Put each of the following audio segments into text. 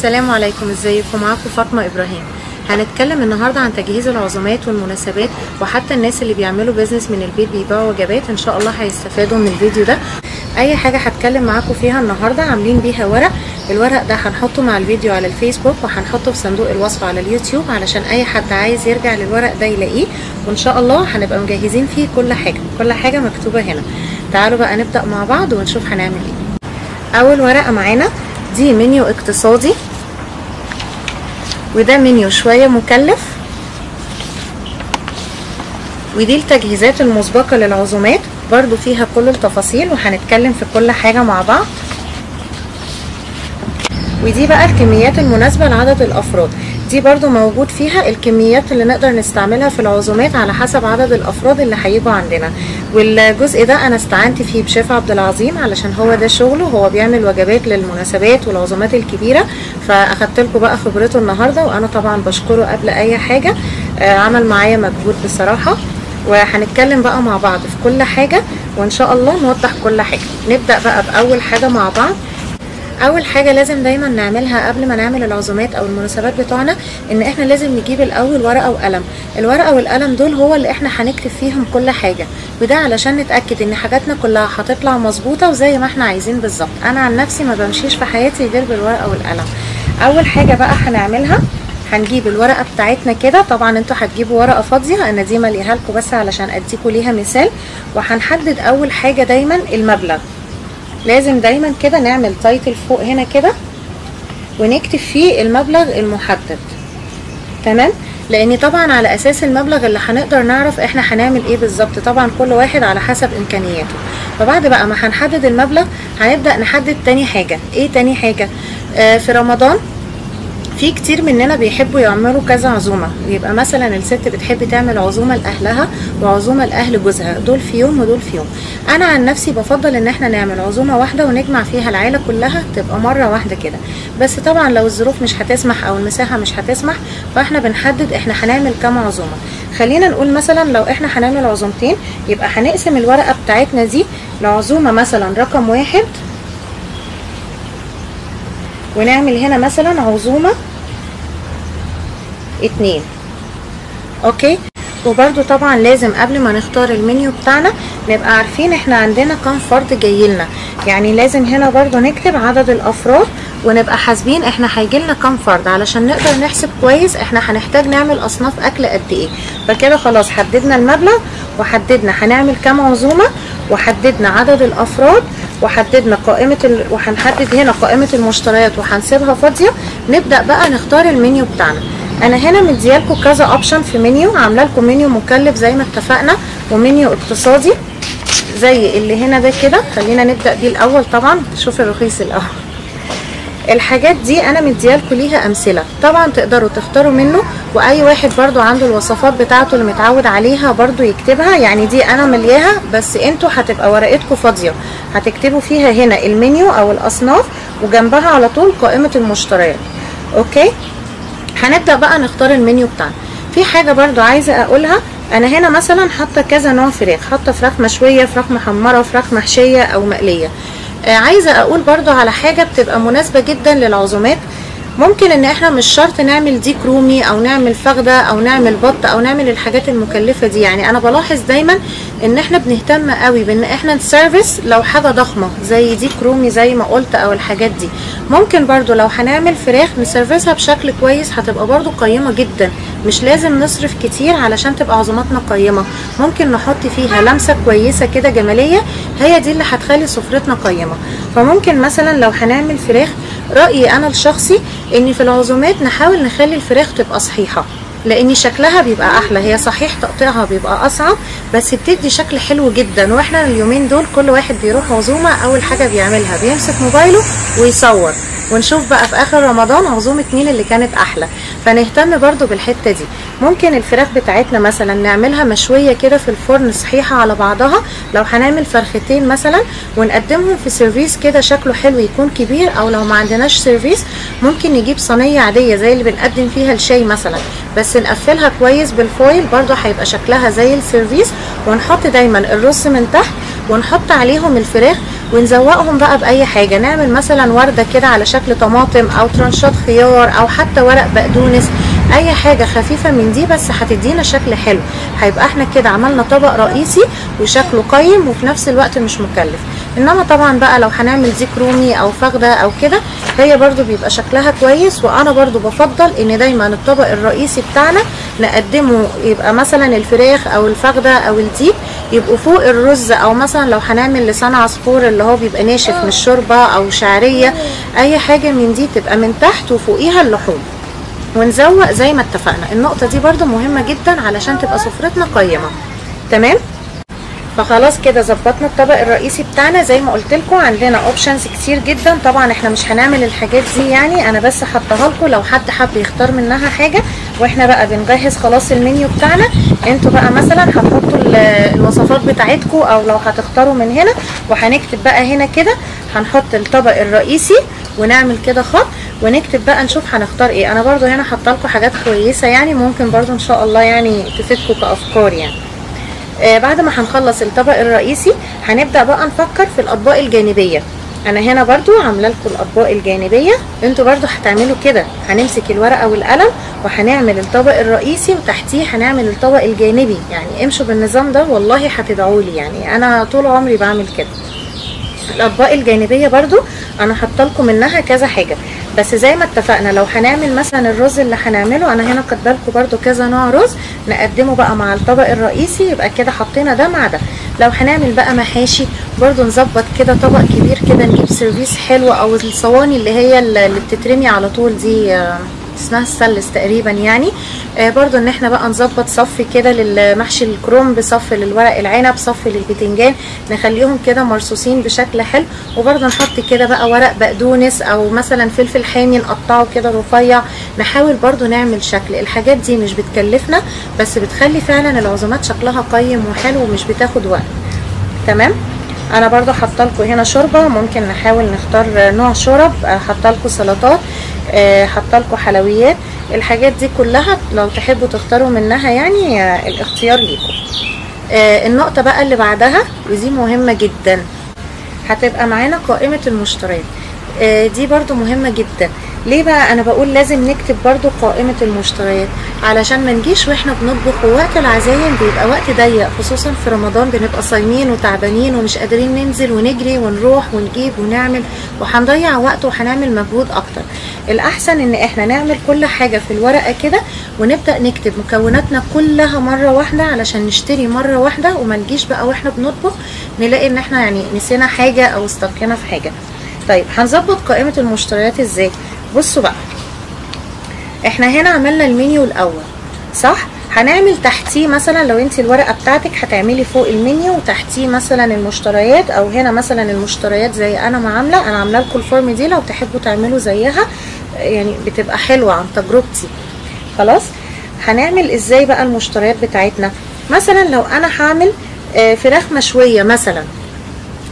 السلام عليكم، ازيكم؟ معاكم فاطمة ابراهيم. هنتكلم النهارده عن تجهيز العزومات والمناسبات، وحتى الناس اللي بيعملوا business من البيت بيبيعوا وجبات ان شاء الله هيستفادوا من الفيديو ده. اي حاجة هتكلم معاكم فيها النهارده عاملين بيها ورق، الورق ده هنحطه مع الفيديو على الفيسبوك وهنحطه في صندوق الوصف على اليوتيوب علشان اي حد عايز يرجع للورق ده يلاقيه، وان شاء الله هنبقى مجهزين فيه كل حاجة، كل حاجة مكتوبة هنا. تعالوا بقى نبدا مع بعض ونشوف هنعمل ايه. اول ورقة معانا دي منيو اقتصادي، وده منيو شوية مكلف، ودي التجهيزات المسبقة للعزومات برضو فيها كل التفاصيل وهنتكلم في كل حاجة مع بعض. ودي بقى الكميات المناسبة لعدد الأفراد، دي برضو موجود فيها الكميات اللي نقدر نستعملها في العزومات على حسب عدد الأفراد اللي هيجوا عندنا. والجزء ده أنا استعنت فيه بشيف عبد العظيم علشان هو ده شغله، هو بيعمل وجبات للمناسبات والعزومات الكبيرة، فأخدت لكم بقى خبرته النهاردة، وأنا طبعا بشكره قبل أي حاجة، عمل معايا مجهود بصراحة. وهنتكلم بقى مع بعض في كل حاجة وإن شاء الله نوضح كل حاجة. نبدأ بقى بأول حاجة مع بعض. اول حاجة لازم دايما نعملها قبل ما نعمل العزومات او المناسبات بتوعنا ان احنا لازم نجيب الاول ورقة وقلم. الورقة والقلم دول هو اللي احنا هنكتب فيهم كل حاجة، وده علشان نتاكد ان حاجاتنا كلها هتطلع مظبوطة وزي ما احنا عايزين بالظبط. انا عن نفسي ما بمشيش في حياتي غير بالورقة والقلم. اول حاجة بقى هنعملها هنجيب الورقة بتاعتنا كده، طبعا انتوا هتجيبوا ورقة فاضية، انا دي مليها لكم بس علشان اديكم ليها مثال. وهنحدد اول حاجة دايما المبلغ، لازم دايما كده نعمل title فوق هنا كده ونكتب فيه المبلغ المحدد، تمام؟ لان طبعا على اساس المبلغ اللي هنقدر نعرف احنا هنعمل ايه بالظبط، طبعا كل واحد على حسب امكانياته. فبعد بقى ما هنحدد المبلغ هنبدأ نحدد تاني حاجة. ايه تاني حاجة؟ في رمضان في كتير مننا بيحبوا يعملوا كذا عزومة، يبقى مثلا الست بتحب تعمل عزومة لاهلها وعزومه لاهل جوزها، دول في يوم ودول في يوم. انا عن نفسي بفضل ان احنا نعمل عزومة واحدة ونجمع فيها العيلة كلها، تبقى مرة واحدة كده. بس طبعا لو الظروف مش هتسمح او المساحة مش هتسمح فاحنا بنحدد احنا هنعمل كام عزومة. خلينا نقول مثلا لو احنا هنعمل عزومتين يبقى هنقسم الورقة بتاعتنا دي لعزومه مثلا رقم 1، ونعمل هنا مثلا عزومة 2، okay. وبرده طبعا لازم قبل ما نختار المنيو بتاعنا نبقى عارفين احنا عندنا كام فرد جايلنا، يعني لازم هنا برده نكتب عدد الافراد ونبقى حاسبين احنا هيجيلنا كام فرد علشان نقدر نحسب كويس احنا هنحتاج نعمل اصناف اكل قد ايه. فكده خلاص حددنا المبلغ وحددنا هنعمل كام عزومة وحددنا عدد الافراد وحددنا قائمة وهنحدد هنا قائمة المشتريات وهنسيبها فاضية. نبدا بقى نختار المنيو بتاعنا. انا هنا مديالكم كذا option في منيو، عامله لكم منيو مكلف زي ما اتفقنا ومنيو اقتصادي زي اللي هنا ده كده. خلينا نبدا بيه الاول، طبعا شوف الرخيص الاول. الحاجات دي انا مديالكم ليها امثلة، طبعا تقدروا تختاروا منه، واي واحد برضو عنده الوصفات بتاعته اللي متعود عليها برضو يكتبها. يعني دي انا ملياها بس انتوا هتبقى ورقتكم فاضية، هتكتبوا فيها هنا المنيو او الاصناف وجنبها على طول قائمة المشتريات، okay. هنبدا بقى نختار المنيو بتاعنا. في حاجة برضو عايزه اقولها، انا هنا مثلا حاطه كذا نوع فراخ، حاطه فراخ مشوية، فراخ محمرة، فراخ محشيه او مقلية. عايزه اقول برضو على حاجة بتبقى مناسبة جدا للعزومات، ممكن ان احنا مش شرط نعمل ديك رومي او نعمل فخده او نعمل بط او نعمل الحاجات المكلفه دي. يعني انا بلاحظ دايما ان احنا بنهتم قوي بان احنا ن service لو حاجة ضخمة زي ديك رومي زي ما قلت او الحاجات دي. ممكن برضو لو هنعمل فراخ ن service ها بشكل كويس هتبقى برضو قيمة جدا، مش لازم نصرف كتير علشان تبقى عزوماتنا قيمة. ممكن نحط فيها لمسه كويسة كده جمالية، هي دي اللي هتخلي سفرتنا قيمة. فممكن مثلا لو هنعمل فراخ، رايي انا الشخصي ان في العزومات نحاول نخلي الفراخ تبقى صحيحه، لان شكلها بيبقى احلى. هي صحيح تقطيعها بيبقى اصعب بس بتدي شكل حلو جدا. واحنا اليومين دول كل واحد بيروح عزومة اول حاجة بيعملها بيمسك موبايله ويصور، ونشوف بقى في اخر رمضان عزومة مين اللي كانت احلى. فنهتم برضو بالحتة دي. ممكن الفراخ بتاعتنا مثلا نعملها مشوية كده في الفرن صحيحه على بعضها، لو هنعمل فرختين مثلا ونقدمهم في service كده شكله حلو يكون كبير، او لو ما عندناش service ممكن نجيب صينية عادية زي اللي بنقدم فيها الشاي مثلا، بس نقفلها كويس بال foil برضو هيبقى شكلها زي ال service. ونحط دايما الرز من تحت ونحط عليهم الفراخ، ونزوقهم بقى باي حاجة. نعمل مثلا ورده كده على شكل طماطم او ترانشات خيار او حتى ورق بقدونس، اي حاجة خفيفة من دي بس هتدينا شكل حلو. هيبقى احنا كده عملنا طبق رئيسي وشكله قيم وفي نفس الوقت مش مكلف. انما طبعا بقى لو هنعمل ديك رومي او فخده او كده هي برضو بيبقى شكلها كويس. وانا برضو بفضل ان دايما الطبق الرئيسي بتاعنا نقدمه يبقى مثلا الفراخ او الفخده او الديك يبقوا فوق الرز، او مثلا لو هنعمل لسان عصفور اللي هو بيبقى ناشف من الشوربة او شعرية، اي حاجة من دي تبقى من تحت وفوقيها اللحوم، ونزوق زي ما اتفقنا. النقطة دي برضو مهمة جدا علشان تبقى سفرتنا قيمة. تمام، فخلاص كده ظبطنا الطبق الرئيسي بتاعنا. زي ما قلت لكم عندنا options كتير جدا، طبعا احنا مش هنعمل الحاجات دي يعني، انا بس حطاها لكم لو حد حب يختار منها حاجة. واحنا بقى بنجهز خلاص المنيو بتاعنا، انتوا بقى مثلا هتحطوا الوصفات بتاعتكم او لو هتختاروا من هنا. وهنكتب بقى هنا كده، هنحط الطبق الرئيسي ونعمل كده خط ونكتب بقى نشوف هنختار ايه. انا برضو هنا حاطه لكم حاجات كويسة يعني، ممكن برضو ان شاء الله يعني تفيدكم كافكار يعني. بعد ما هنخلص الطبق الرئيسي هنبدأ بقى نفكر في الأطباق الجانبية. أنا هنا برضو عاملة لكم الأطباق الجانبية، انتوا برضو هتعملوا كده، هنمسك الورقة والقلم وهنعمل الطبق الرئيسي وتحتيه هنعمل الطبق الجانبي. يعني امشوا بالنظام ده والله هتدعولي، يعني أنا طول عمري بعمل كده. الأطباق الجانبية برضو أنا حاطة لكم منها كذا حاجة، بس زي ما اتفقنا لو هنعمل مثلا الرز اللي هنعمله، انا هنا كاتبه لكم برده كذا نوع رز نقدمه بقى مع الطبق الرئيسي، يبقى كده حطينا ده مع ده. لو هنعمل بقى محاشي برده نظبط كده طبق كبير كده، نجيب service حلو او الصواني اللي هي اللي بتترمي على طول دي اسمها السلس تقريبا يعني. برضو ان احنا بقى نظبط صف كده للمحشي الكرنب، صف للورق العنب، صف للبتنجان، نخليهم كده مرصوصين بشكل حلو. وبرضو نحط كده بقى ورق بقدونس او مثلا فلفل حامي نقطعه كده رفيع، نحاول برضو نعمل شكل. الحاجات دي مش بتكلفنا بس بتخلي فعلا العزومات شكلها قيم وحلو ومش بتاخد وقت. تمام، انا برضو حاطه لكم هنا شوربة، ممكن نحاول نختار نوع شرب، حاطه لكم سلطات، حاطه لكم حلويات. الحاجات دي كلها لو تحبوا تختاروا منها يعني الاختيار ليكم. النقطة بقى اللي بعدها ودي مهمة جدا، هتبقى معانا قائمة المشتريات. دي برضو مهمة جدا. ليه بقى انا بقول لازم نكتب برضو قائمة المشتريات؟ علشان ما نجيش واحنا بنطبخ، ووقت العزايم بيبقى وقت ضيق، خصوصا في رمضان بنبقى صايمين وتعبانين ومش قادرين ننزل ونجري ونروح ونجيب ونعمل، وهنضيع وقت وهنعمل مجهود اكتر. الاحسن ان احنا نعمل كل حاجة في الورقة كده ونبدأ نكتب مكوناتنا كلها مرة واحدة علشان نشتري مرة واحدة، وما نجيش بقى واحنا بنطبخ نلاقي ان احنا يعني نسينا حاجة او استقينا في حاجة. طيب هنظبط قائمة المشتريات ازاي؟ بصوا بقى، احنا هنا عملنا المنيو الاول صح؟ هنعمل تحتيه مثلا لو انت الورقة بتاعتك هتعملي فوق المنيو وتحتيه مثلا المشتريات، او هنا مثلا المشتريات زي انا ما عامله، انا عامله لكم ال form دي لو تحبوا تعملوا زيها يعني بتبقى حلوة عن تجربتي. خلاص هنعمل ازاي بقى المشتريات بتاعتنا؟ مثلا لو انا هعمل فراخ مشوية مثلا،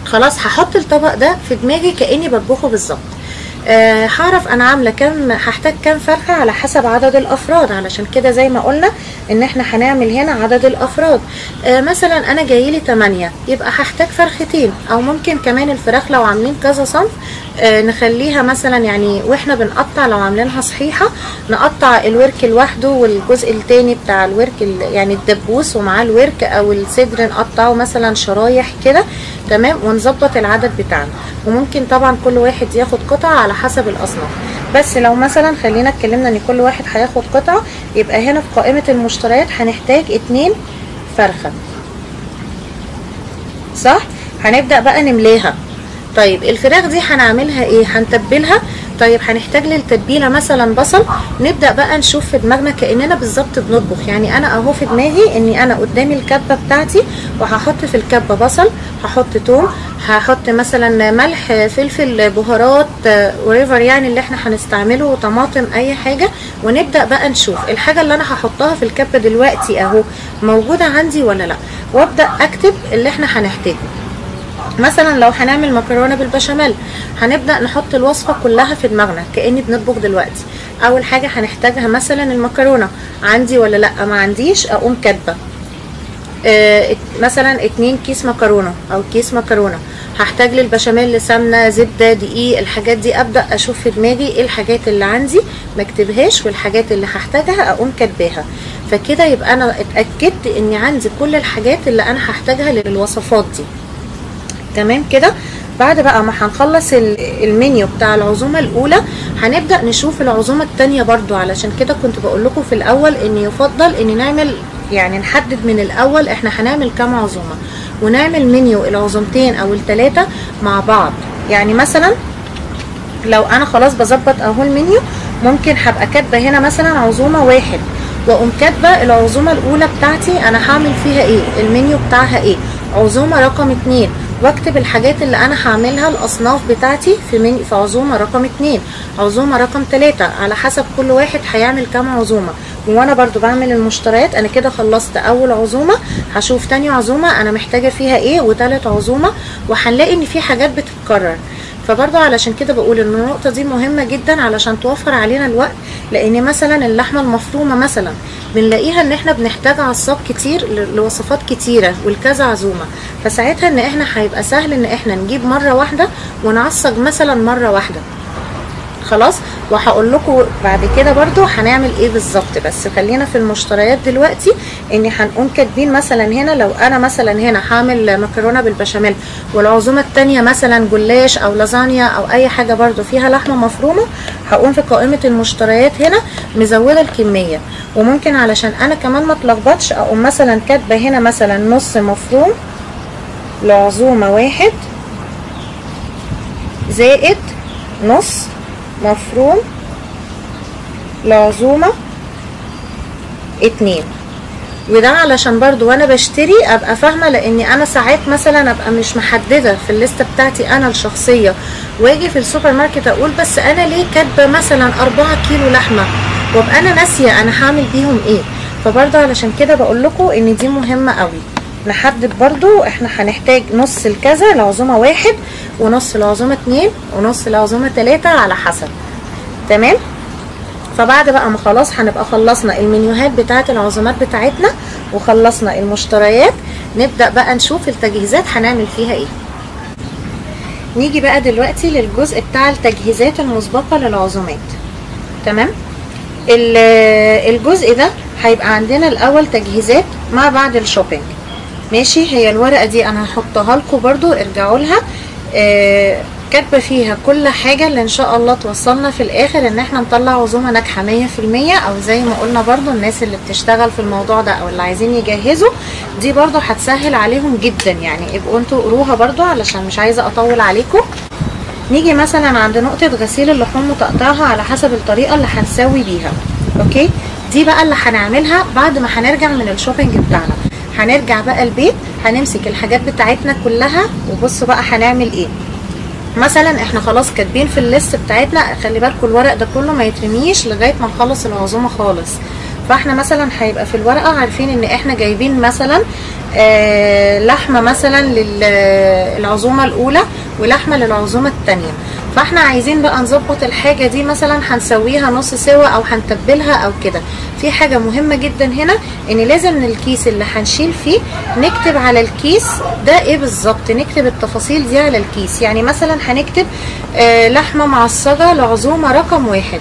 خلاص هحط الطبق ده في دماغي كاني بطبخه بالظبط. هعرف انا عامله كام، هحتاج كام فرخة على حسب عدد الافراد، علشان كده زي ما قلنا ان احنا هنعمل هنا عدد الافراد. مثلا انا جايلي 8 يبقى هحتاج فرختين، او ممكن كمان الفراخ لو عاملين كذا صنف نخليها مثلا يعني واحنا بنقطع لو عاملينها صحيحه نقطع الورك لوحده والجزء التاني بتاع الورك يعني الدبوس ومعاه الورك او الصدر نقطعه مثلا شرايح كده. تمام، ونظبط العدد بتاعنا. وممكن طبعا كل واحد ياخد قطعه على حسب الاصناف، بس لو مثلا خلينا اتكلمنا ان كل واحد هياخد قطعه، يبقى هنا في قائمة المشتريات هنحتاج 2 فرخة صح؟ هنبدا بقى نملاها. طيب الفراخ دي هنعملها ايه؟ هنتبلها. طيب هنحتاج للتتبيله مثلا بصل. نبدا بقى نشوف في دماغنا كاننا بالظبط بنطبخ، يعني انا اهو في دماغي اني انا قدامي الكبه بتاعتي وهحط في الكبه بصل، هحط توم، هحط مثلا ملح، فلفل، بهارات، وريفر يعني اللي احنا هنستعمله، وطماطم، اي حاجة. ونبدا بقى نشوف الحاجة اللي انا هحطها في الكبه دلوقتي اهو موجودة عندي ولا لا، وابدا اكتب اللي احنا هنحتاجه. مثلا لو هنعمل مكرونه بالبشاميل هنبدا نحط الوصفة كلها في دماغنا كاني بنطبخ دلوقتي. اول حاجة هنحتاجها مثلا المكرونه، عندي ولا لا؟ ما عنديش، اقوم كاتبه مثلا 2 كيس مكرونه او كيس مكرونه. هحتاج للبشاميل سمنه، زبدة، دقيق، الحاجات دي ابدا اشوف في دماغي ايه الحاجات اللي عندي ما اكتبهاش، والحاجات اللي هحتاجها اقوم كاتباها. فكده يبقى انا اتاكدت ان عندي كل الحاجات اللي انا هحتاجها للوصفات دي. تمام كده. بعد بقى ما هنخلص المنيو بتاع العزومة الاولى هنبدا نشوف العزومة الثانية برضو. علشان كده كنت بقول لكم في الاول ان يفضل ان نعمل، يعني نحدد من الاول احنا هنعمل كام عزومة، ونعمل منيو العزومتين او الثلاثة مع بعض. يعني مثلا لو انا خلاص بظبط اهو المنيو، ممكن هبقى كاتبه هنا مثلا عزومة واحد، واقوم كاتبه العزومة الاولى بتاعتي انا هعمل فيها ايه، المنيو بتاعها ايه، عزومة رقم 2، واكتب الحاجات اللي انا هعملها الاصناف بتاعتي في عزومة رقم 2، عزومة رقم 3، على حسب كل واحد هيعمل كام عزومة. وانا برضو بعمل المشتريات، انا كده خلصت اول عزومة، هشوف تاني عزومة انا محتاجه فيها ايه، وتالت عزومة، وهنلاقي ان في حاجات بتتكرر. فبرضو علشان كده بقول ان النقطة دي مهمة جدا علشان توفر علينا الوقت، لان مثلا اللحمة المفرومه مثلا بنلاقيها ان احنا بنحتاج عصاق كتير لوصفات كتيرة والكذا عزومة، فساعتها ان احنا هيبقى سهل ان احنا نجيب مرة واحدة ونعصج مثلا مرة واحدة. خلاص، وهقول لكم بعد كده برضو هنعمل ايه بالظبط، بس خلينا في المشتريات دلوقتي. ان هنقوم كاتبين مثلا هنا لو انا مثلا هنا هعمل مكرونه بالبشاميل، والعزومه الثانية مثلا جلاش او لازانيا او اي حاجة برضو فيها لحمه مفرومه، هقوم في قائمة المشتريات هنا مزوده الكمية. وممكن علشان انا كمان ما اتلخبطش اقوم مثلا كاتبه هنا مثلا نص مفروم لعزومه واحد زائد نص مفروم لعزومة 2، وده علشان برضو وانا بشتري ابقى فاهمة، لاني انا ساعات مثلا ابقى مش محددة في الليستة بتاعتي انا الشخصية، واجي في السوبر ماركت اقول بس انا ليه كاتبة مثلا 4 كيلو لحمة، وابقى انا ناسية انا هعمل بيهم ايه. فبرضو علشان كده بقول لكم ان دي مهمة قوي، نحدد برضو احنا هنحتاج نص الكذا لعزومة 1، ونص العزومة 2، ونص العزومة 3 على حسب. تمام. فبعد بقى ما خلاص هنبقى خلصنا المنيوهات بتاعة العزومات بتاعتنا وخلصنا المشتريات، نبدأ بقى نشوف التجهيزات هنعمل فيها ايه. نيجي بقى دلوقتي للجزء بتاع التجهيزات المسبقة للعزومات. تمام. الجزء ده هيبقى عندنا الاول تجهيزات ما بعد ال shopping. ماشي. هي الورقة دي انا هحطها لكم برضو، ارجعوا لها، كاتبه فيها كل حاجة اللي ان شاء الله توصلنا في الاخر ان احنا نطلع عزومة ناجحة 100%، او زي ما قلنا برضو الناس اللي بتشتغل في الموضوع ده او اللي عايزين يجهزوا دي برضو هتسهل عليهم جدا. يعني ابقوا انتوا قروها برضو علشان مش عايزه اطول عليكم. نيجي مثلا عند نقطة غسيل اللحوم وتقطيعها على حسب الطريقة اللي هنسوي بيها. okay، دي بقى اللي هنعملها بعد ما هنرجع من ال shopping بتاعنا. هنرجع بقى البيت، هنمسك الحاجات بتاعتنا كلها، وبصوا بقى هنعمل ايه. مثلا احنا خلاص كاتبين في ال list بتاعتنا، خلي بالكم الورق ده كله ما يترميش لغاية ما نخلص العزومة خالص. فاحنا مثلا هيبقى في الورقة عارفين ان احنا جايبين مثلا لحمه مثلا للعزومه الاولى ولحمه للعزومه الثانية، فاحنا عايزين بقى نظبط الحاجة دي، مثلا هنسويها نص سوا او هنتبلها او كده. في حاجة مهمة جدا هنا، ان لازم الكيس اللي هنشيل فيه نكتب على الكيس ده ايه بالظبط، نكتب التفاصيل دي على الكيس. يعني مثلا هنكتب لحمه معصجه لعزومه رقم 1،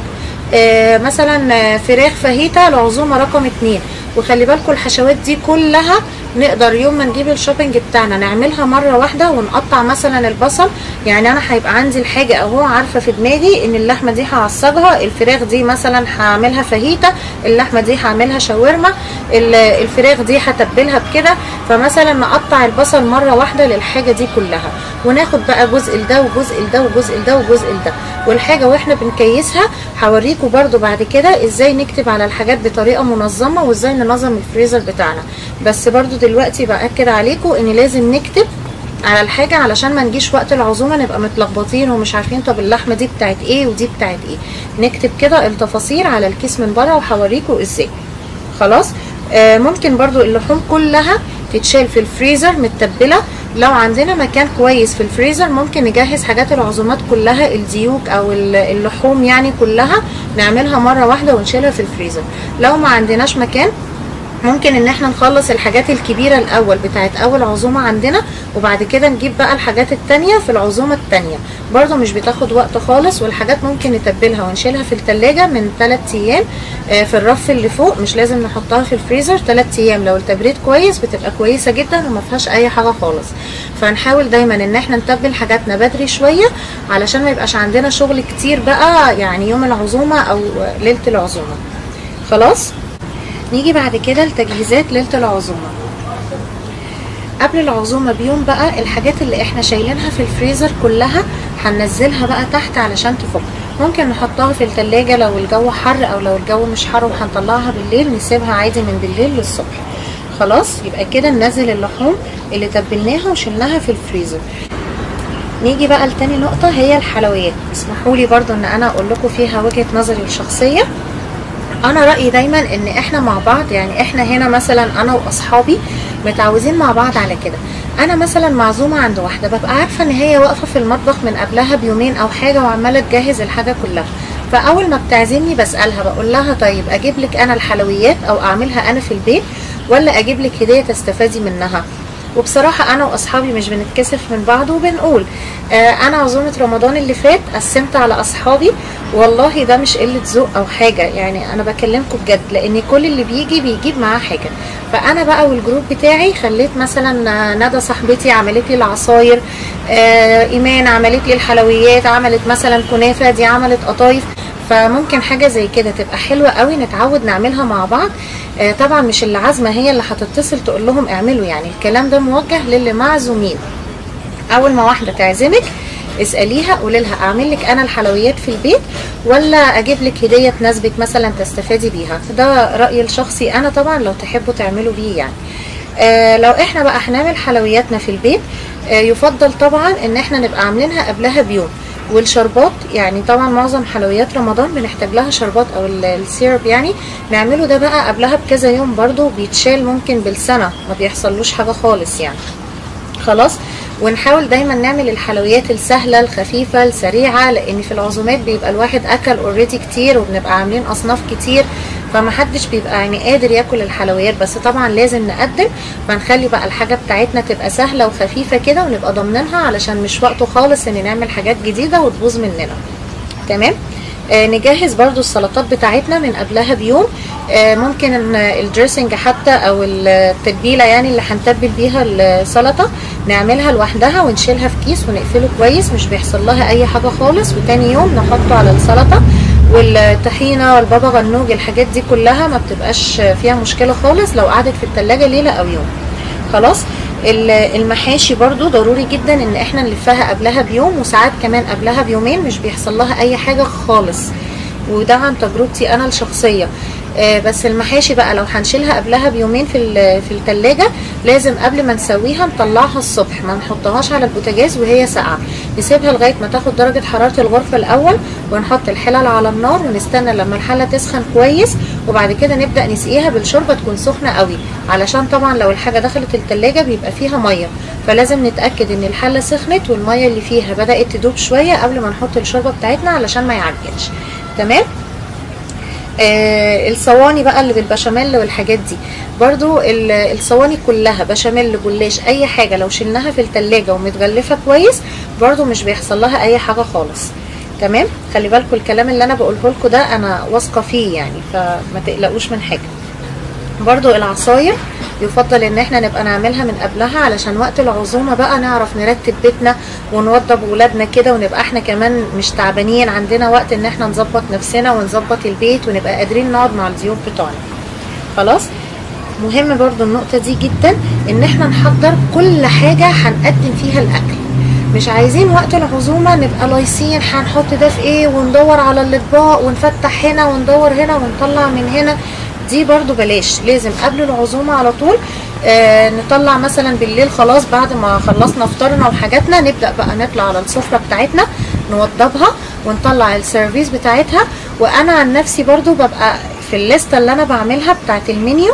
مثلا فراخ فاهيتا لعزومه رقم 2. وخلي بالكم الحشوات دي كلها نقدر يوم ما نجيب ال shopping بتاعنا نعملها مرة واحدة، ونقطع مثلا البصل. يعني انا هيبقى عندي الحاجة اهو، عارفه في دماغي ان اللحمة دي هعصجها، الفراخ دي مثلا هعملها فاهيتا، اللحمة دي هعملها شاورما، الفراخ دي هتبلها بكده. فمثلا نقطع البصل مرة واحدة للحاجة دي كلها، وناخد بقى جزء لده وجزء لده وجزء لده وجزء لده. والحاجة واحنا بنكيسها هوريكم برده بعد كده ازاي نكتب على الحاجات بطريقة منظمة، وازاي ننظم الفريزر بتاعنا. بس برده دلوقتي باكد عليكم ان لازم نكتب على الحاجة علشان ما نجيش وقت العزومة نبقى متلخبطين ومش عارفين طب اللحمة دي بتاعت ايه ودي بتاعت ايه. نكتب كده التفاصيل على الكيس من بره وهوريكم ازاي. خلاص. ممكن برضو اللحوم كلها تتشال في الفريزر متبله، لو عندنا مكان كويس في الفريزر ممكن نجهز حاجات العزومات كلها، الديوك او اللحوم يعني كلها نعملها مرة واحدة ونشيلها في الفريزر. لو ما عندناش مكان ممكن ان احنا نخلص الحاجات الكبيرة الاول بتاعت اول عزومة عندنا، وبعد كده نجيب بقى الحاجات التانية في العزومة التانية، برضو مش بتاخد وقت خالص. والحاجات ممكن نتبلها ونشيلها في التلاجة من 3 ايام في الرف اللي فوق، مش لازم نحطها في الفريزر. 3 ايام لو التبريد كويس بتبقى كويسة جدا وما فيهاش اي حاجة خالص. فنحاول دايما ان احنا نتبل حاجاتنا بدري شوية علشان ما يبقاش عندنا شغل كتير بقى يعني يوم العزومة او ليلة العزومة. خلاص، نيجي بعد كده لتجهيزات ليلة العزومة. قبل العزومة بيوم بقى الحاجات اللي احنا شايلينها في الفريزر كلها هننزلها بقى تحت علشان تفك. ممكن نحطها في التلاجة لو الجو حر، او لو الجو مش حر وهنطلعها بالليل نسيبها عادي من بالليل للصبح. خلاص، يبقى كده ننزل اللحوم اللي تبلناها وشلناها في الفريزر. نيجي بقى لتاني نقطة، هي الحلويات. اسمحولي برضو ان انا اقول لكم فيها وجهة نظري الشخصية. انا رأيي دايما ان احنا مع بعض، يعني احنا هنا مثلا انا واصحابي متعودين مع بعض على كده. انا مثلا معزومة عند واحدة، ببقى عارفة ان هي واقفة في المطبخ من قبلها بيومين او حاجة وعمالة تجهز الحاجة كلها، فاول ما بتعزمني بسألها بقول لها طيب اجيب لك انا الحلويات او اعملها انا في البيت، ولا اجيب لك هدية تستفادي منها. وبصراحة انا واصحابي مش بنتكسف من بعض وبنقول انا عزومة رمضان اللي فات قسمت على اصحابي، والله ده مش قلة ذوق او حاجة، يعني انا بكلمكم بجد، لان كل اللي بيجي بيجيب معاه حاجة. فانا بقى وال group بتاعي خليت مثلا ندى صاحبتي عملت لي العصاير، ايمان عملت لي الحلويات، عملت مثلا كنافة، دي عملت قطايف. فممكن حاجة زي كده تبقى حلوة قوي نتعود نعملها مع بعض. طبعا مش اللي عازمة هي اللي هتتصل تقول لهم اعملوا، يعني الكلام ده موجه للي معزومين. اول ما واحدة تعزمك اسأليها قولي لها اعمل لك انا الحلويات في البيت ولا اجيب لك هدية تناسبك مثلا تستفادي بيها. ده رأيي الشخصي انا، طبعا لو تحبوا تعملوا بيه يعني. لو احنا بقى هنعمل حلوياتنا في البيت، يفضل طبعا ان احنا نبقى عاملينها قبلها بيوم. والشربات يعني طبعا معظم حلويات رمضان بنحتاج لها شربات او ال syrup، يعني نعمله ده بقى قبلها بكذا يوم برضو، بيتشال ممكن بالسنة ما بيحصلوش حاجة خالص يعني. خلاص، ونحاول دايما نعمل الحلويات السهلة الخفيفة السريعة، لان في العزومات بيبقى الواحد اكل already كتير وبنبقى عاملين اصناف كتير، فمحدش بيبقى يعني قادر ياكل الحلويات، بس طبعا لازم نقدم. فنخلي بقى الحاجة بتاعتنا تبقى سهلة وخفيفة كده ونبقى ضامنينها، علشان مش وقته خالص ان نعمل حاجات جديدة وتبوظ مننا. تمام. نجهز برضو السلطات بتاعتنا من قبلها بيوم. ممكن ال dressing حتى او التتبيله يعني اللي هنتبل بيها السلطة نعملها لوحدها ونشيلها في كيس ونقفله كويس، مش بيحصل لها اي حاجة خالص، وتاني يوم نحطه على السلطة. والطحينه والبابا غنوج الحاجات دي كلها ما بتبقاش فيها مشكلة خالص لو قعدت في التلاجة ليلة او يوم. خلاص. المحاشي برضو ضروري جدا ان احنا نلفها قبلها بيوم، وساعات كمان قبلها بيومين، مش بيحصل لها اي حاجة خالص، وده عن تجربتي انا الشخصية. بس المحاشي بقى لو هنشيلها قبلها بيومين في التلاجة، لازم قبل ما نسويها نطلعها الصبح، ما نحطهاش على البوتاجاز وهي ساقعه، نسيبها لغاية ما تاخد درجه حرارة الغرفة الاول، ونحط الحلل على النار ونستنى لما الحلة تسخن كويس، وبعد كده نبدا نسقيها بالشوربه تكون سخنة قوي، علشان طبعا لو الحاجة دخلت التلاجة بيبقى فيها مية، فلازم نتاكد ان الحلة سخنت والمية اللي فيها بدات تدوب شوية قبل ما نحط الشوربة بتاعتنا علشان ما يعجنش. تمام. الصواني بقى اللي بالبشاميل والحاجات دي برضو، الصواني كلها بشاميل جلاش اي حاجة لو شلناها في التلاجة ومتغلفه كويس برضو مش بيحصل لها اي حاجة خالص. تمام. خلي بالكم الكلام اللي انا بقوله لكم ده انا واثقة فيه يعني، فما تقلقوش من حاجة. برضو العصاير يفضل ان احنا نبقى نعملها من قبلها، علشان وقت العزومة بقى نعرف نرتب بيتنا ونوضب ولادنا كده، ونبقى احنا كمان مش تعبانين، عندنا وقت ان احنا نظبط نفسنا ونظبط البيت ونبقى قادرين نقعد مع الضيوف بتوعنا. خلاص. مهم برضو النقطة دي جدا، ان احنا نحضر كل حاجة هنقدم فيها الاكل، مش عايزين وقت العزومة نبقى لايصين هنحط ده في ايه وندور على الاطباق ونفتح هنا وندور هنا ونطلع من هنا، دي برضو بلاش. لازم قبل العزومة على طول نطلع مثلا بالليل، خلاص بعد ما خلصنا فطارنا وحاجاتنا نبدأ بقى نطلع على السفرة بتاعتنا نوضبها ونطلع ال service بتاعتها. وانا عن نفسي برضو ببقى في الليستة اللي انا بعملها بتاعت المنيو،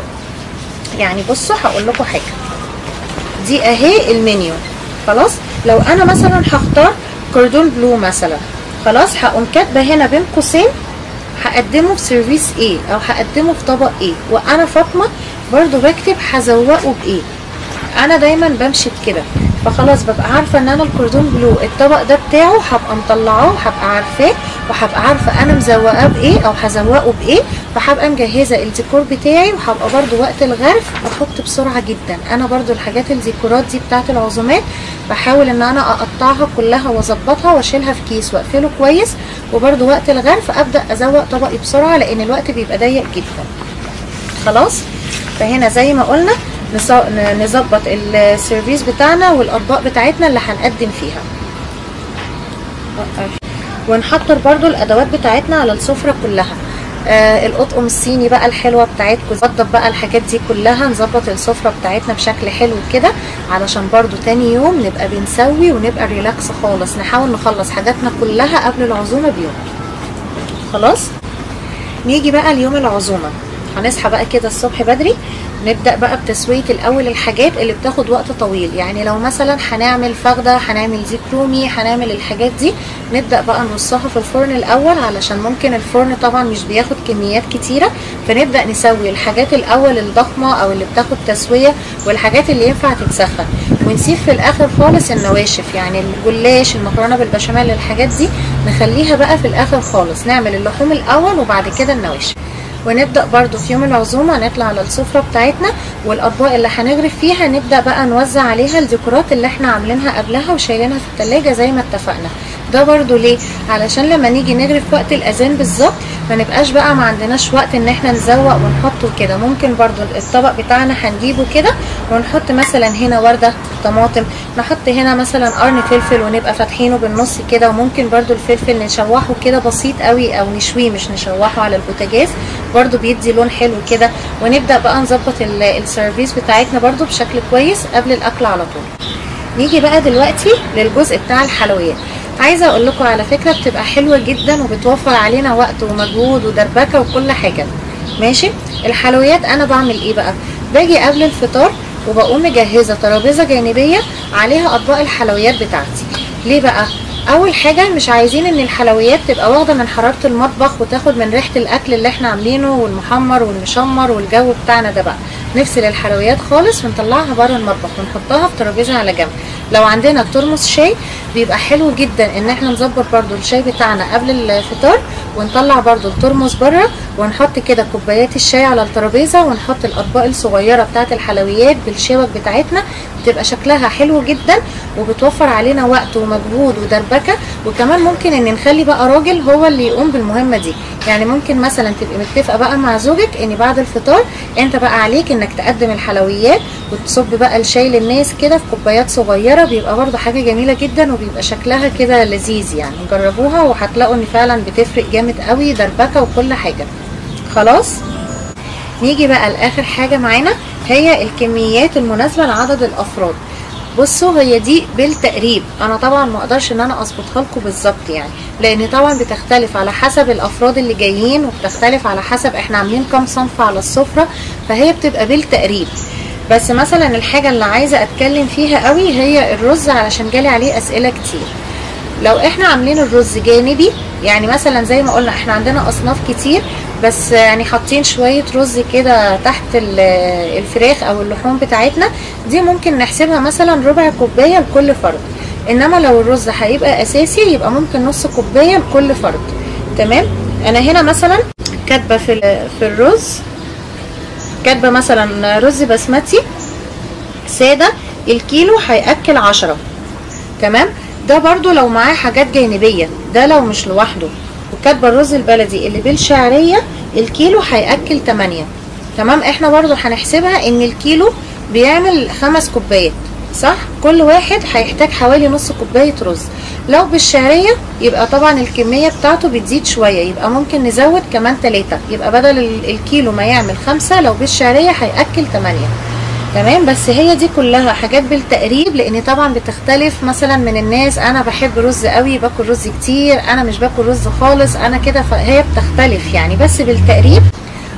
يعني بصوا هقول لكم حاجة، دي اهي المنيو. خلاص. لو انا مثلا هختار كوردون بلو مثلا، خلاص هقوم كاتبه هنا بين قوسين هقدمه في service ايه او هقدمه في طبق ايه، وانا فاطمة برضو بكتب هزوقه بايه. انا دايما بمشي بكده، فخلاص ببقى عارفه ان انا الكوردون بلو الطبق ده بتاعه هبقى مطلعاه وهبقى عارفاه، وهبقى عارفه انا مزوقاه بايه او هزوقه بايه، فهبقى مجهزة الديكور بتاعي. وهبقى برضو وقت الغرف بحط بسرعة جدا. انا برضو الحاجات الديكورات دي بتاعه العزومات بحاول ان انا اقطعها كلها واظبطها واشيلها في كيس واقفله كويس، وبرضو وقت الغرف ابدا ازوق طبقي بسرعة لان الوقت بيبقى ضيق جدا. خلاص، فهنا زي ما قلنا نظبط ال service بتاعنا والاطباق بتاعتنا اللي هنقدم فيها، ونحضر برضو الادوات بتاعتنا على السفرة كلها. القطقم الصيني بقى الحلوة بتاعتكم، نظبط بقى الحاجات دي كلها، نظبط السفرة بتاعتنا بشكل حلو كده، علشان برضو تاني يوم نبقى بنسوي ونبقى relax خالص. نحاول نخلص حاجاتنا كلها قبل العزومة بيوم. خلاص، نيجي بقى ليوم العزومة. هنصحى بقى كده الصبح بدري، نبدأ بقى بتسوية الأول الحاجات اللي بتاخد وقت طويل. يعني لو مثلا هنعمل فخدة، هنعمل ديك رومي، هنعمل الحاجات دي، نبدأ بقى نرصها في الفرن الأول، علشان ممكن الفرن طبعا مش بياخد كميات كتيرة، فنبدأ نسوي الحاجات الأول الضخمة أو اللي بتاخد تسوية والحاجات اللي ينفع تتسخن، ونسيب في الآخر خالص النواشف، يعني الجلاش، المكرونة بالبشاميل، الحاجات دي نخليها بقى في الآخر خالص. نعمل اللحوم الأول وبعد كده النواشف. ونبدأ برضو في يوم العزومة نطلع على السفرة بتاعتنا، والأطباق اللي هنغرف فيها نبدأ بقى نوزع عليها الديكورات اللي احنا عاملينها قبلها وشايلينها في التلاجة زي ما اتفقنا. ده برضو ليه؟ علشان لما نيجي نغرف وقت الأذان بالظبط ما نبقاش بقى ما عندناش وقت ان احنا نزوق ونحطه كده. ممكن برضو الطبق بتاعنا هنجيبه كده ونحط مثلا هنا وردة طماطم، نحط هنا مثلا قرن فلفل ونبقى فاتحينه بالنص كده، وممكن برضو الفلفل نشوحه كده بسيط قوي او نشويه، مش نشوحه على البوتاجاز، برضو بيدي لون حلو كده. ونبدأ بقى نظبط ال service بتاعتنا برضو بشكل كويس قبل الاكل على طول. نيجي بقى دلوقتي للجزء بتاع الحلويات. عايزه اقول لكم على فكرة بتبقى حلوة جدا وبتوفر علينا وقت ومجهود ودربكه وكل حاجة. ماشي، الحلويات انا بعمل ايه بقى؟ باجي قبل الفطار وبقوم مجهزة ترابيزة جانبيه عليها اطباق الحلويات بتاعتي. ليه بقى؟ اول حاجة مش عايزين ان الحلويات تبقى واخده من حرارة المطبخ وتاخد من ريحه الاكل اللي احنا عاملينه والمحمر والمشمر والجو بتاعنا ده. بقى نفصل الحلويات خالص ونطلعها بره المطبخ ونحطها في ترابيزة على جنب. لو عندنا ترمس شاي بيبقى حلو جدا ان احنا نظبط برضو الشاي بتاعنا قبل الفطار، ونطلع برضو الترمس بره ونحط كده كوبايات الشاي على الترابيزة، ونحط الاطباق الصغيرة بتاعه الحلويات بالشوك بتاعتنا، بتبقى شكلها حلو جدا وبتوفر علينا وقت ومجهود ودربكه. وكمان ممكن ان نخلي بقى راجل هو اللي يقوم بالمهمه دي، يعني ممكن مثلا تبقي متفقه بقى مع زوجك ان بعد الفطار انت بقى عليك انك تقدم الحلويات وتصب بقى الشاي للناس كده في كوبايات صغيرة، بيبقى برضو حاجة جميلة جدا وبيبقى شكلها كده لذيذ. يعني جربوها وهتلاقوا ان فعلا بتفرق جامد قوي، دربكه وكل حاجة. خلاص، نيجي بقى لاخر حاجة معانا، هي الكميات المناسبة لعدد الافراد. بصوا هي دي بالتقريب، انا طبعا ما اقدرش ان انا اظبطها لكم بالظبط يعني، لان طبعا بتختلف على حسب الافراد اللي جايين، وبتختلف على حسب احنا عاملين كام صنف على السفرة، فهي بتبقى بالتقريب. بس مثلا الحاجة اللي عايزه اتكلم فيها قوي هي الرز، علشان جالي عليه اسئلة كتير. لو احنا عاملين الرز جانبي، يعني مثلا زي ما قلنا احنا عندنا اصناف كتير، بس يعني حاطين شوية رز كده تحت الفراخ او اللحوم بتاعتنا دي، ممكن نحسبها مثلا ربع كوباية لكل فرد. انما لو الرز هيبقى اساسي يبقى ممكن نص كوباية لكل فرد. تمام، انا هنا مثلا كاتبه في الرز، كاتبه مثلا رز بسمتي ساده الكيلو هياكل 10. تمام، ده برضو لو معاه حاجات جانبية، ده لو مش لوحده. وكاتبه الرز البلدي اللي بالشعرية الكيلو هياكل 8. تمام، احنا برضو هنحسبها ان الكيلو بيعمل 5 كوبايات، صح؟ كل واحد هيحتاج حوالي نص كوباية رز. لو بالشعرية يبقى طبعا الكمية بتاعته بتزيد شوية، يبقى ممكن نزود كمان 3، يبقى بدل الكيلو ما يعمل 5 لو بالشعرية هياكل 8. تمام، بس هي دي كلها حاجات بالتقريب، لان طبعا بتختلف مثلا من الناس. انا بحب رز قوي، باكل رز كتير، انا مش باكل رز خالص، انا كده، فهي بتختلف يعني، بس بالتقريب.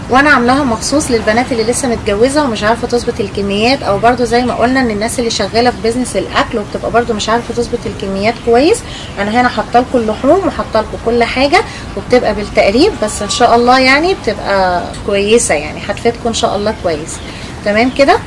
وانا عاملاها مخصوص للبنات اللي لسه متجوزة ومش عارفه تظبط الكميات، او برضو زي ما قلنا ان الناس اللي شغالة في business الاكل وبتبقى برضو مش عارفه تظبط الكميات كويس. انا هنا حاطه لكم اللحوم وحاطه لكم كل حاجة، وبتبقى بالتقريب، بس ان شاء الله يعني بتبقى كويسة، يعني هتفيدكم ان شاء الله كويس. تمام كده.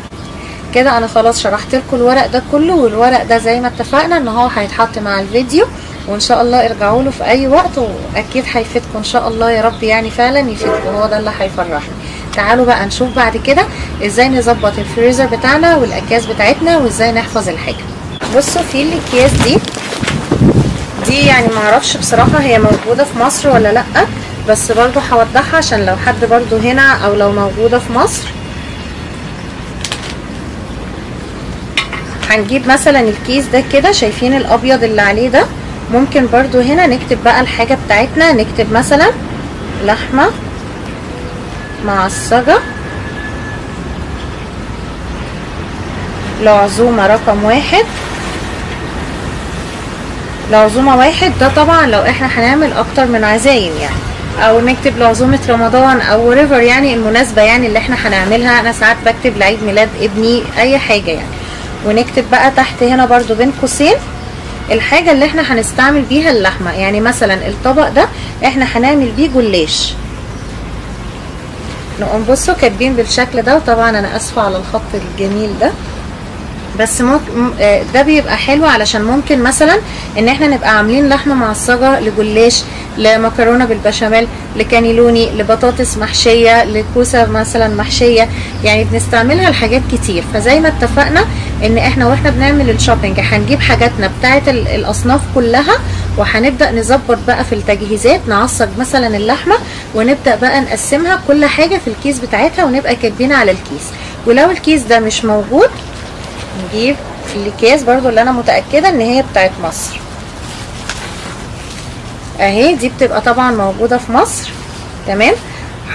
كده انا خلاص شرحت لكم الورق ده كله، والورق ده زي ما اتفقنا ان هو هيتحط مع الفيديو، وان شاء الله ارجعوا له في اي وقت واكيد هيفيدكم ان شاء الله يا رب، يعني فعلا يفيدكم، هو ده اللي هيفرحني. تعالوا بقى نشوف بعد كده ازاي نظبط الفريزر بتاعنا والاكياس بتاعتنا وازاي نحفظ الحاجة. بصوا في الاكياس دي يعني معرفش بصراحة هي موجودة في مصر ولا لا، بس برضو هوضحها عشان لو حد برضو هنا او لو موجودة في مصر. هنجيب مثلا الكيس ده كده، شايفين الابيض اللي عليه ده، ممكن برضو هنا نكتب بقى الحاجة بتاعتنا، نكتب مثلا لحمة معصجة لعزومة رقم 1، لعزومة 1 ده طبعا لو احنا هنعمل اكتر من عزايم يعني، او نكتب لعزومة رمضان او ريفر يعني المناسبة يعني اللي احنا هنعملها. انا ساعات بكتب لعيد ميلاد ابني اي حاجة يعني. ونكتب بقى تحت هنا برضو بين قوسين الحاجة اللي احنا هنستعمل بيها اللحمة، يعني مثلا الطبق ده احنا هنعمل بيه جلاش، نقوم بصوا كاتبين بالشكل ده. وطبعا انا اسفة على الخط الجميل ده، بس ممكن ده بيبقى حلو علشان ممكن مثلا ان احنا نبقى عاملين لحمة معصجة لجلاش، لمكرونة بالبشاميل، لكانيلوني، لبطاطس محشية، لكوسة مثلا محشية، يعني بنستعملها لحاجات كتير. فزي ما اتفقنا ان احنا واحنا بنعمل ال shopping هنجيب حاجاتنا بتاعت الاصناف كلها، وهنبدأ نظبط بقى في التجهيزات، نعصج مثلا اللحمة ونبدأ بقى نقسمها كل حاجة في الكيس بتاعتها ونبقى كاتبين على الكيس. ولو الكيس ده مش موجود نجيب الاكياس برضو اللي انا متأكدة ان هي بتاعت مصر اهي، دي بتبقى طبعا موجودة في مصر. تمام.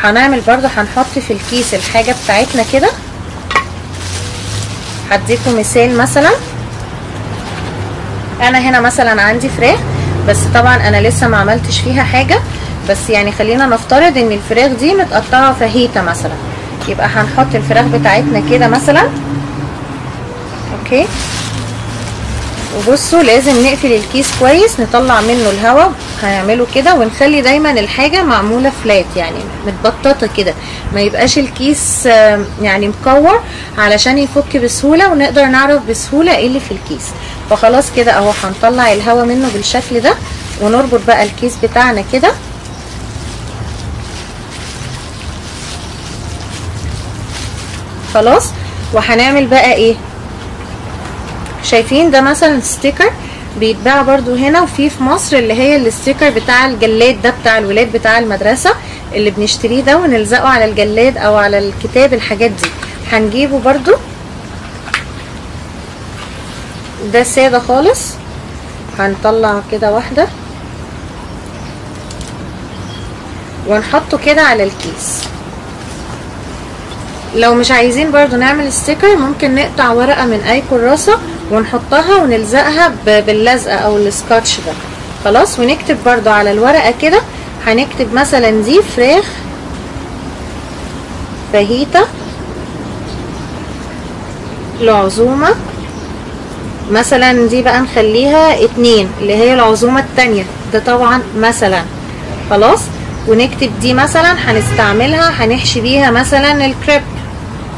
هنعمل برضو هنحط في الكيس الحاجة بتاعتنا كده. هديكم مثال، مثلا انا هنا مثلا عندي فراخ، بس طبعا انا لسه ما عملتش فيها حاجة، بس يعني خلينا نفترض ان الفراخ دي متقطعة فاهيتا مثلا، يبقى هنحط الفراخ بتاعتنا كده مثلا. okay. وبصوا لازم نقفل الكيس كويس، نطلع منه الهواء، هنعمله كده، ونخلي دايما الحاجة معمولة flat يعني متبططة كده، ما يبقاش الكيس يعني مكور، علشان يفك بسهولة ونقدر نعرف بسهولة ايه اللي في الكيس. فخلاص كده اهو هنطلع الهواء منه بالشكل ده، ونربط بقى الكيس بتاعنا كده. خلاص. وهنعمل بقى ايه؟ شايفين ده مثلا sticker بيتباع برضو هنا وفي مصر، اللي هي ال sticker بتاع الجلاد ده بتاع الولاد بتاع المدرسة اللي بنشتريه ده ونلزقه على الجلاد او على الكتاب، الحاجات دي هنجيبه برضو. ده سادة خالص، هنطلع كده واحدة ونحطه كده على الكيس. لو مش عايزين برضو نعمل sticker ممكن نقطع ورقة من اي كراسة ونحطها ونلزقها باللزقة او السكotch ده. خلاص. ونكتب برضو على الورقة كده، هنكتب مثلا دي فراخ فاهيتا لعزومة مثلا، دي بقى نخليها 2 اللي هي العزومة التانية ده طبعا مثلا. خلاص. ونكتب دي مثلا هنستعملها هنحشي بيها مثلا الكريب،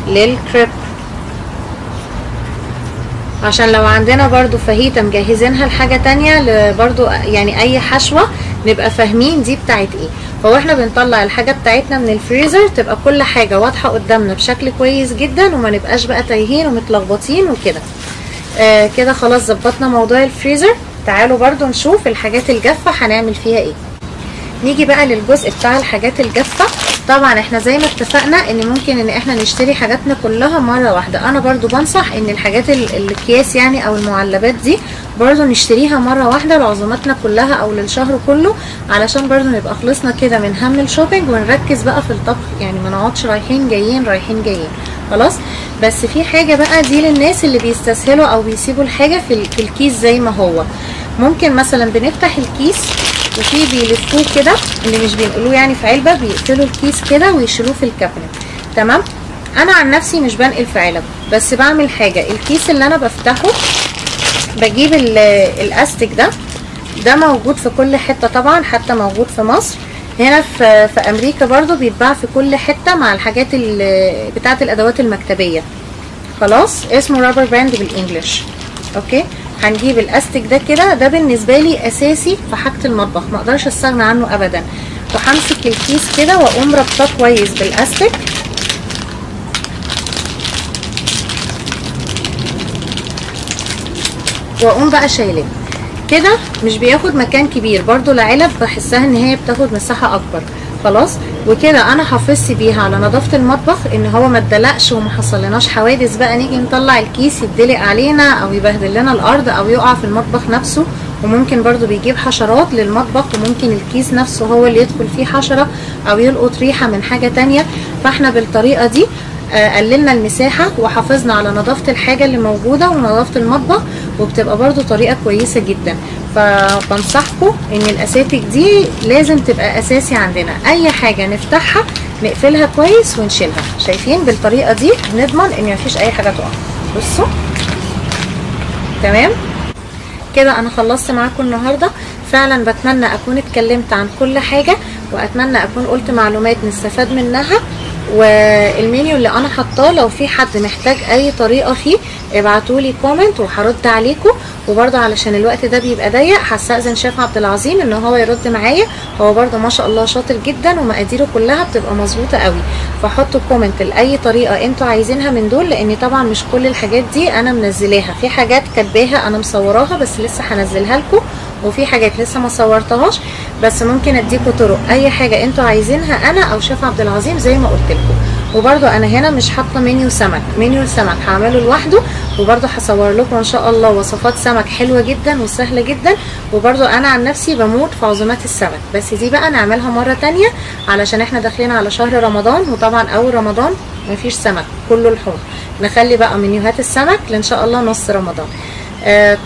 للكريب، عشان لو عندنا برضو فاهيتا مجهزينها لحاجة تانية برضو يعني اي حشوة نبقى فاهمين دي بتاعت ايه. فهو احنا بنطلع الحاجة بتاعتنا من الفريزر تبقى كل حاجة واضحة قدامنا بشكل كويس جدا، وما نبقاش بقى تايهين ومتلخبطين وكده. كده خلاص ظبطنا موضوع الفريزر. تعالوا برضو نشوف الحاجات الجافة هنعمل فيها ايه. نيجي بقى للجزء بتاع الحاجات الجافة. طبعا احنا زي ما اتفقنا ان ممكن ان احنا نشتري حاجاتنا كلها مرة واحدة. انا برضو بنصح ان الحاجات الاكياس يعني او المعلبات دي برضو نشتريها مرة واحدة لعزوماتنا كلها او للشهر كله، علشان برضو نبقى خلصنا كده من هم ال shopping ونركز بقى في الطبخ، يعني ما نقعدش رايحين جايين رايحين جايين. خلاص. بس في حاجة بقى دي للناس اللي بيستسهلوا او بيسيبوا الحاجة في الكيس زي ما هو. ممكن مثلا بنفتح الكيس وفي بيلفوه كده، اللي مش بينقلوه يعني في علبة، بيقفلوا الكيس كده ويشيلوه في ال cabinet. تمام. انا عن نفسي مش بنقل في علب، بس بعمل حاجة، الكيس اللي انا بفتحه بجيب الاستيك ده موجود في كل حتة طبعا، حتى موجود في مصر. هنا في امريكا برضو بيتباع في كل حتة مع الحاجات بتاعه الادوات المكتبيه. خلاص اسمه rubber band بال English. okay هنجيب الاستك ده كده، ده بالنسبة لي اساسي في حاجة المطبخ، ما اقدرش استغنى عنه ابدا. وهمسك الكيس كده واقوم ربطاه كويس بالاستك. واقوم بقى شايلاه كده، مش بياخد مكان كبير برضو، العلب بحسها ان هي بتاخد مساحة اكبر. خلاص وكده انا حافظت بيها على نظافة المطبخ، ان هو ما اتدلقش وما حصلناش حوادث بقى نيجي نطلع الكيس يتدلق علينا او يبهدل لنا الارض او يقع في المطبخ نفسه. وممكن برضو بيجيب حشرات للمطبخ، وممكن الكيس نفسه هو اللي يدخل فيه حشرة او يلقط ريحه من حاجة تانية. فاحنا بالطريقة دي قللنا المساحة وحافظنا على نظافة الحاجة اللي موجودة ونظافه المطبخ، وبتبقى برضو طريقه كويسة جدا. فبنصحكم ان الاساتك دي لازم تبقى اساسي عندنا، اي حاجة نفتحها نقفلها كويس ونشيلها. شايفين بالطريقة دي نضمن ان مفيش اي حاجة تقع. بصوا تمام كده انا خلصت معاكم النهارده. فعلا بتمنى اكون اتكلمت عن كل حاجة، واتمنى اكون قلت معلومات نستفاد منها. والمنيو اللي انا حطاه لو في حد محتاج اي طريقه فيه ابعتولي comment وهرد عليكم. وبرده علشان الوقت ده بيبقى ضيق هستأذن شيف عبد العظيم ان هو يرد معايا، هو برده ما شاء الله شاطر جدا ومقاديره كلها بتبقى مظبوطة قوي. فحطوا comment لاي طريقه انتوا عايزينها من دول، لان طبعا مش كل الحاجات دي انا منزلاها، في حاجات كاتباها انا مصوراها بس لسه هنزلها لكم، وفي حاجات لسه ما صورتهاش، بس ممكن اديكم طرق اي حاجة انتوا عايزينها انا او شيف عبد العظيم زي ما قلت لكم. وبرده انا هنا مش حاطه منيو سمك، منيو السمك هعمله لوحده، وبرده هصور لكم ان شاء الله وصفات سمك حلوة جدا وسهلة جدا. وبرده انا عن نفسي بموت في عزومات السمك، بس دي بقى نعملها مرة تانية علشان احنا داخلين على شهر رمضان، وطبعا اول رمضان مفيش سمك كله لحوم، نخلي بقى منيوهات السمك لان شاء الله نص رمضان.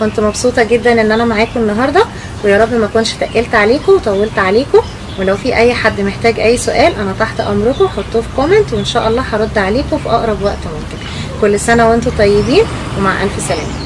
كنت مبسوطة جدا ان انا معاكم النهارده، ويا رب ما اكونش تقلت عليكم وطولت عليكم. ولو في اي حد محتاج اي سؤال انا تحت امركم، حطوه في comment وان شاء الله هرد عليكم في اقرب وقت ممكن. كل سنة وانتم طيبين ومع الف سلامه.